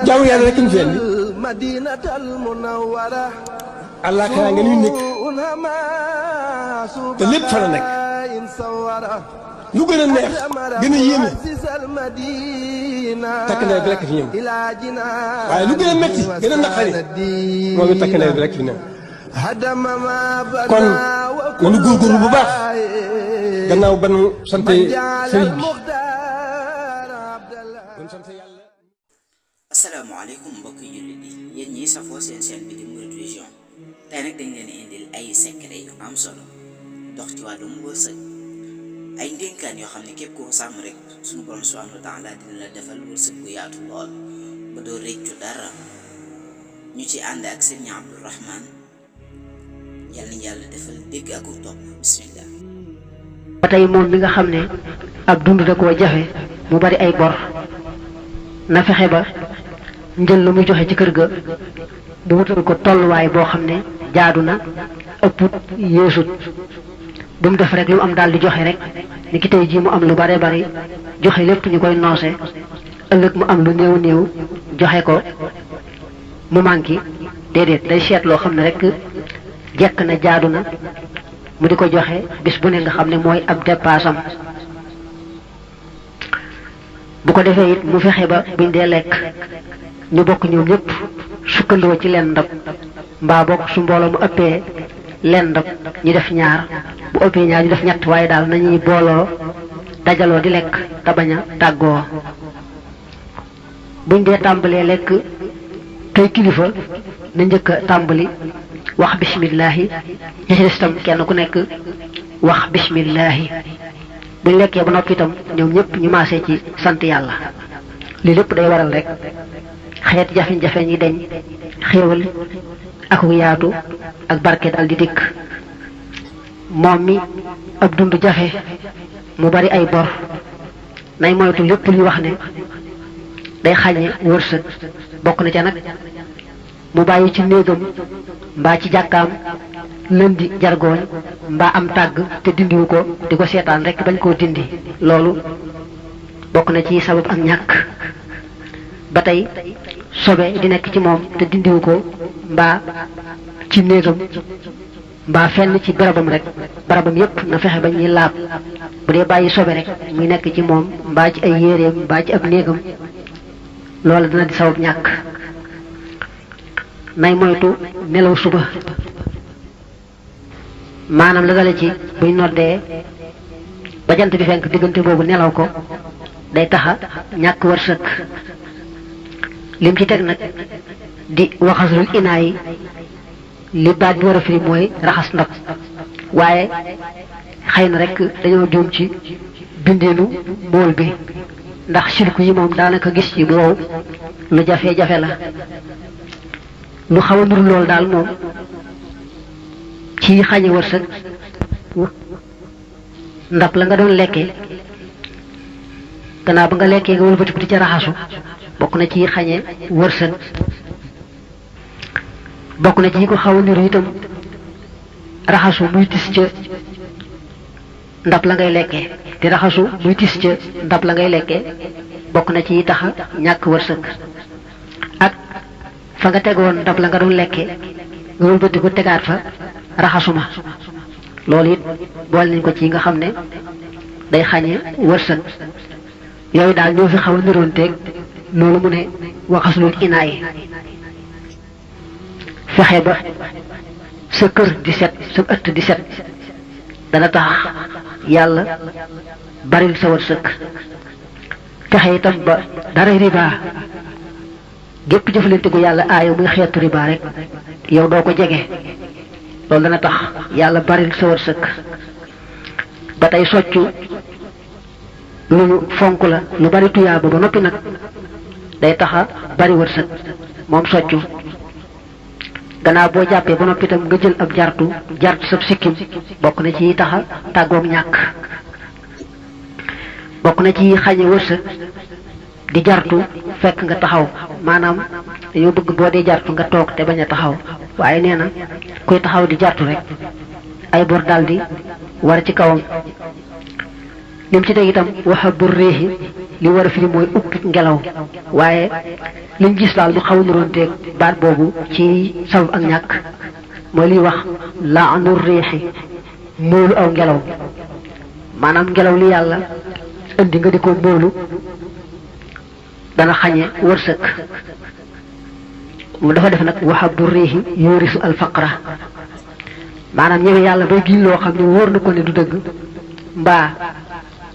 jaamu yàlla rek ñu fi indi allah xanaa nga ñu nekk te lépp fa la nekk lu gën a neex gën a yéeme takk nawet bi rek fi ñëw waaye lu gën a métti gën a naqari moom it takk nawet bi rek fi ñëw kon nanu góorgóorlu bu baax gannaaw ba nu sant sëriñ bi. asalaamaaleykum mbokk jullit yi yéen ñii safoo seen bi di Mouride Vision tey nag dañ leen indil ay secret yu am solo dox ci wàllum wërsëg ay ndénkaan yoo xam ne képp koo sàmm rek suñu borom subhanahu wa taala dina la defal wërsëg bu yaatu lool ba doo réccu dara ñu ci ànd ak sëriñ Abdourahman yal na yàlla defal dégg ak topp bismillah. ba tey moom mi nga xam ne ab dund da koo jafe mu bari ay bor na fexe ba njël lu muy joxe ci kër ga bu wutal ko tolluwaay boo xam ne jaadu na ëpput yéesut bu mu def rek lu mu am daal di joxe rek ni ki tey jii mu am lu bare bari joxe lépp ñu koy noose ëllëg mu am lu néew néew joxe ko mu manqué déedéet day seet loo xam ne rek jekk na jaadu na mu di ko joxe bis bu ne nga xam ne mooy ab dépassam bu ko defee it mu fexe ba buñ dee lekk ñu bokk ñoom ñëpp sukkandoo ci leen ndab mbaa bokk su mbooloo mu ëppee leen ndab ñu def ñaar bu ëppee ñaar ñu def ñett waaye daal nañuy booloo dajaloo di lekk te bañ a tàggoo buñ dee tàmbalee lekk tey kilifa na njëkk a tàmbali wax bismillahi ñi ci des itam kenn ku nekk wax bismillahi buñ lekkee ba noppi itam ñoom ñëpp ñu maasee ci sant yàlla lii lépp day waral rek xeet jafe-jafe ñi deñ xéewal ak yaatu ak barke dal di dikk moom mi ab dund jafe mu bari ay bor nay moytu lépp luy wax ne day xàññe wërsëg bokk na ca nag mu bàyyi ci néegam mbaa ci jàkkaam lëndi jargooñ mbaa am tàgg te dindiwu ko di ko seetaan rek bañ koo dindi loolu bokk na ci sabab ak ñàkk ba tey sobe di nekk ci moom te dindiwu ko mbaa ci néegam mbaa fenn ci barabam rek barabam yépp na fexe ba ñuy laab bu dee bàyyi sobe rek muy nekk ci moom mbaa ci ay yéreem mbaa ci ab néegam loolu dina di sabab ñàkk nay moytu nelaw suba maanaam la dale ci buñ noddee ba jant bi fenk diggante boobu nelaw ko day taxa ñàkk wërsëg lim ci teg nag di waxasul inaa yi li baat bi war a firi mooy raxas ndab waaye xëy na rek dañoo juum ci bindeenu bool bi ndax silku yi moom daanaka gis ci bu wow lu jafe-jafe la lu xaw a nuru lool daal moom ci xañe wërsëg ndab la nga doon lekkee gannaaw ba nga lekkee nga wëlbatiku di ca raxasu bokk na ci xañe wërsëg bokk na ci ko xaw a niru itam raxasu muy tis ca ndab la ngay lekkee di raxasu muy tis ca ndab la ngay lekkee bokk na ci taxa ñàkk wërsëg ak fa nga tegoon ndab la nga doon lekkee nga wëlbatiku tegaat fa raxasuma loolu it boole nañ ko ci nga xam ne day xañe wërsëg yooyu daal ñoo fi xaw a niroon teeg loolu mu ne waxaslul inaa yi fexe ba sa kër di set sa ëtt di set dana tax yàlla baril sa wërsëg fexe itam ba dara riba gépp jëfalante gu yàlla aaya muy xeetu riba rek yow doo ko jege loolu dana tax yàlla baril sa wërsëg ba tey soccu lu ñu fonk la lu bari tuyaaba ba noppi nag day taxa bari wërsëg moom soccu gannaaw boo jàppee ba noppi itam nga jël ab jartu sab sikkim bokk na ci taxa tàggoom ñàkk bokk na ci xañe wërsëg di jartu fekk nga taxaw maanaam dañoo bëgg boo dee jartu nga toog te bañ a taxaw waaye nee na kuy taxaw di jartu rek ay bor daldi war ci kawam lim ci teg itam waxa bu réexi li war a firi mooy upp ngelaw waaye liñ gis daal mu xaw a nuroonteeg baat boobu ci sabab ak ñàkk mooy liy wax laanu réexi móolu aw ngelaw maanaam ngelaw li yàlla indi nga di ko móolu dana xañe wërsëg mu dafa def nag waxa bu réexi yurisu alfaqra maanaam ñëwee yàlla bay giñ loo xam ne wóor na ko ne du dëgg mbaa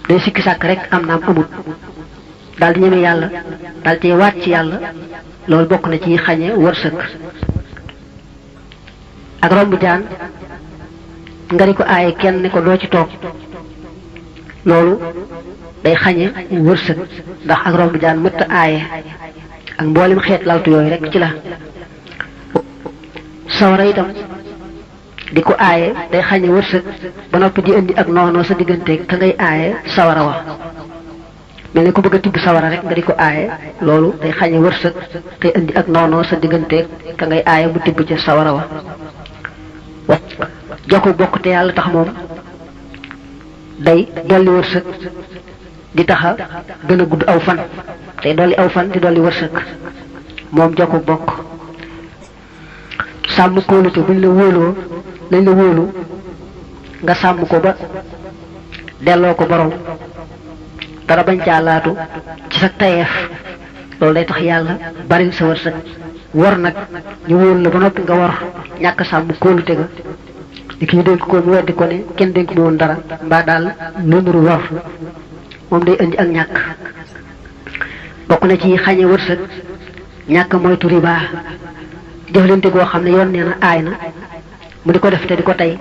day sikki sàkk rek am naam amut daal di ñeme yàlla daal cee waat ci yàlla loolu bokk na ci xañe wërsëg ak romb jaan nga di ko aaye kenn ne ko doo ci toog loolu day xañe wërsëg ndax ak romb jaan mëtt aaye ak mboolem xeet laltu yooyu rek ci la sawara itam di ko aaye day xañe wërsëg ba noppi di indi ak noonoo sa digganteeg ka ngay aaye sawara wa mel ni ku bëgg a tibb sawara rek nga di ko aaye loolu day xañe wërsëg te indi ak noonoo sa digganteeg ka ngay aaye bu tibb ca sawara wa jokku bokk te yàlla tax moom day dolli wërsëg di taxa gën a gudd aw fan tey dolli aw fan di dolli wërsëg moom jokku bokk sàmm kóolute buñ la wóoloo lañ la wóolu nga sàmm ko ba delloo ko borom dara bañ caa laatu ci sa tayeef loolu day tax yàlla bari sa wërsëg war nag ñu wóolu la ba noppi nga war ñàkk sàmm kóolute ga di ki ñu dénk ko mu weddi ko ne kenn dénk mi woon dara mbaa daal lu nuru war moom day indi ak ñàkk bokk na ci xañe wërsëg ñàkk moytu riba jëflante goo xam ne yoon nee na aay na mu di ko def te di ko tey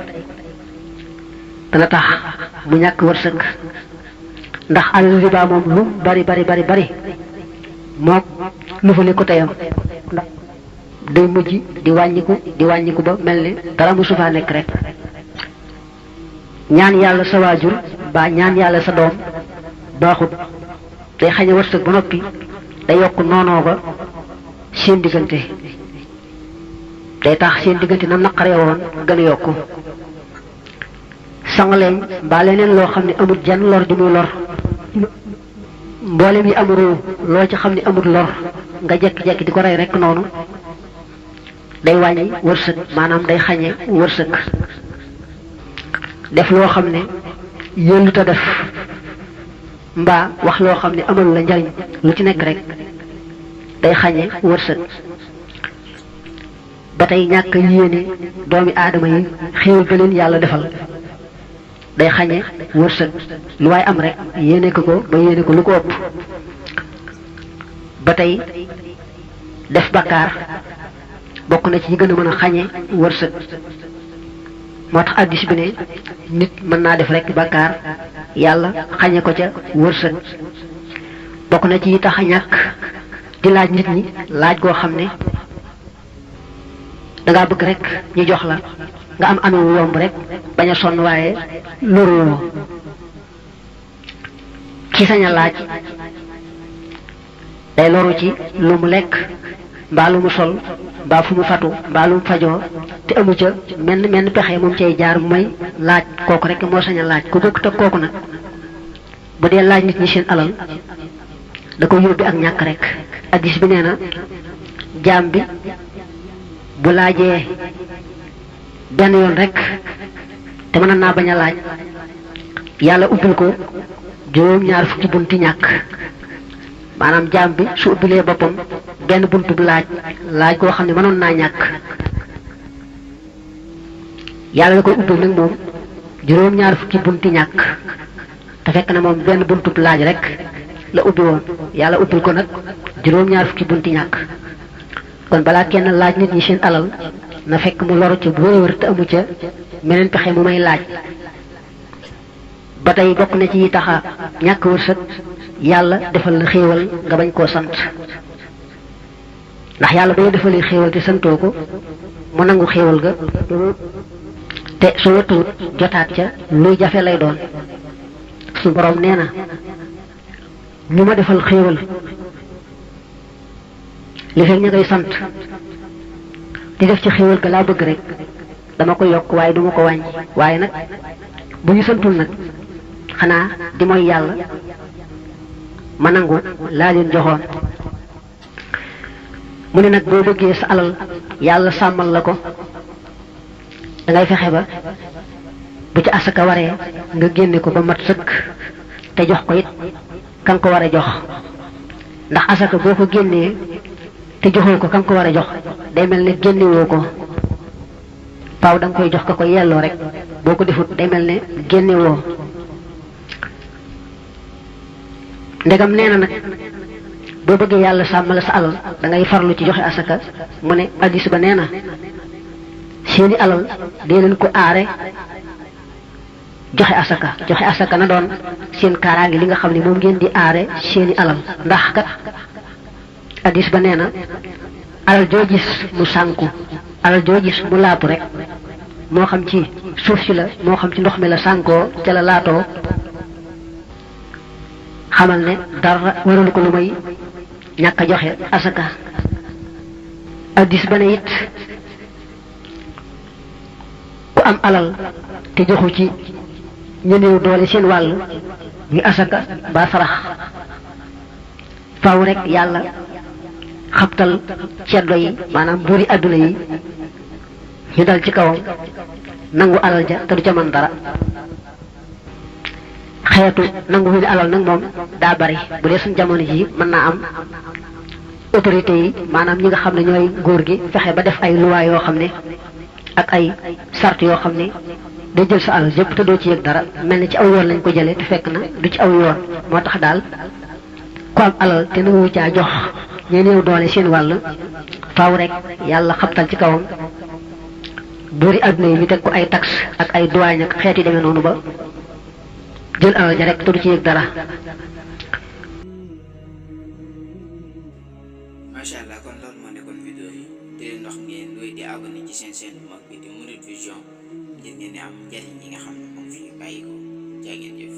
dana tax mu ñàkk wërsëg ndax alal riba moom lu bari moom lu fa li ko teyam ndax day mujj di wàññiku ba mel ni dara mu sufaa nekk rek ñaan yàlla sa waajur ba ñaan yàlla sa doom baaxut day xañe wërsëg ba noppi day yokk noonoo ba seen diggante day tax seen diggante na naqaree woon gën a yokku sangaleñ mbaa leneen loo xam ne amul jenn lor di muy lor mboolem yi amul loo ci xam ne amul lor nga jekki-jekki di ko rey rek noonu day wàññi wërsëg maanaam day xañe wërsëg def loo xam ne yëllu ta def mbaa wax loo xam ne amul la njariñ lu ci nekk rek day xañe wërsëg ba tey ñàkk yéene doomi aadama yi xéewal ga leen yàlla defal day xañe wërsëg lu waay am rek yéene ko ba yéene ko lu ko ëpp ba tey def bakkaar bokk na ci yi gën a mën a xañe wërsëg moo tax addis bi ne nit mën naa def rek bakkaar yàlla xañe ko ca wërsëg bokk na ci yi tax a ñàkk di laaj nit ñi laaj goo xam ne dangaa bëgg rek ñu jox la nga am amewu yomb rek bañ a sonn waaye loruwoo ki sañ a laaj day loru ci lu mu lekk mbaa lu mu sol mbaa fu mu fatu mbaa lu mu fajoo te amu ca menn pexe moom cay jaar mooy laaj kooku rek moo sañ a laaj ku bokk te kooku nag bu dee laaj nit ñi seen alal da ko yóbbi ak ñàkk rek addis bi nee na jaam bi bu laajee benn yoon rek te mën naa bañ a laaj yàlla ubbil ko juróom-ñaar fukki bunti ñàkk maanaam jaam bi su ubbilee boppam benn buntu bu laaj koo xam ne mënoon naa ñàkk yàlla la koy ubbil nag moom juróom-ñaar fukki bunti ñàkk te fekk na moom benn buntu bu laaj rek la ubbi woon yàlla ubbil ko nag juróom-ñaar fukki bunti ñàkk kon balaa kenn laaj nit ñi seen alal na fekk mu loru ca bu wër te amu ca meneen pexe mu may laaj ba tey bokk na ci taxa ñàkk wërsëg yàlla defal la xéewal nga bañ koo sant ndax yàlla ba nga defalee xéewal te santoo ko mu nangu xéewal ga te su wëtuwut jotaat ca luy jafe lay doon su borom nee na ñu ma defal xéewal li fekk ña ngay sant di def ci xéewal ga laa bëgg rek dama ko yokk waaye duma ko wàññi waaye nag bu ñu santul nag xanaa di mooy yàlla ma nangu laa leen joxoon. mu ne nag boo bëggee sa alal yàlla sàmmal la ko da ngay fexe ba bu ci asaka waree nga génne ko ba mat sëkk te jox ko it ka nga ko war a jox ndax asaka boo ko génnee te joxoo ko ka nga ko war a jox day mel ne génnewoo ko faaw da nga koy jox ka ko yelloo rek boo ko defut day mel ne génnewoo. ndegam nee na nag boo bëggee yàlla sàmmal sa alal da ngay farlu ci joxe asaka mu ne hadiis ba nee na seeni alal dee leen ko aare joxe asaka na doon seen kaaraange li nga xam ne moom ngeen di aare seeni alal ndax kat hadiis ba nee na alal joo gis mu sànku alal joo gis mu laatu rek moo xam ci suuf si la moo xam ci ndox mi la sànkoo ca la laatoo xamal ne dara waralu ko lu may ñàkk a joxe asaka. hadiis ba ne it ku am alal te joxu ci ñu néew doole seen wàll muy asaka ba sarax faaw rek yàlla xabtal ceddo yi maanaam buuri adduna yi ñu dal ci kawam nangu alal ja te du ca mën dara. xeetu nangu wi alal nag moom daa bari bu dee suñ jamono ji mën naa am autorité yi maanaam ñi nga xam ne ñooy góor gi fexe ba def ay loi yoo xam ne ak ay sart yoo xam ne day jël sa alal yëpp te doo ci yëg dara mel ni ci aw yoon lañ ko jëlee te fekk na du ci aw yoon moo tax daal ku am alal te nangu caa jox ñu néew doole seen wàll faaw rek yàlla xabtal ci kawam buuri adduna yi ñu teg ko ay taxe ak ay douane ak xeet yi demee noonu ba jël alal ja rek te du ci yëg dara. macha allah kon loolu moo nekkoon vidéo yi di leen wax ngeen doy di abonné ci seen chaîne bu mag bi di Mouride Vision ngir ngeen di am njariñ yi nga xam ne moom fi bàyyi ko jaa ngeen jëf.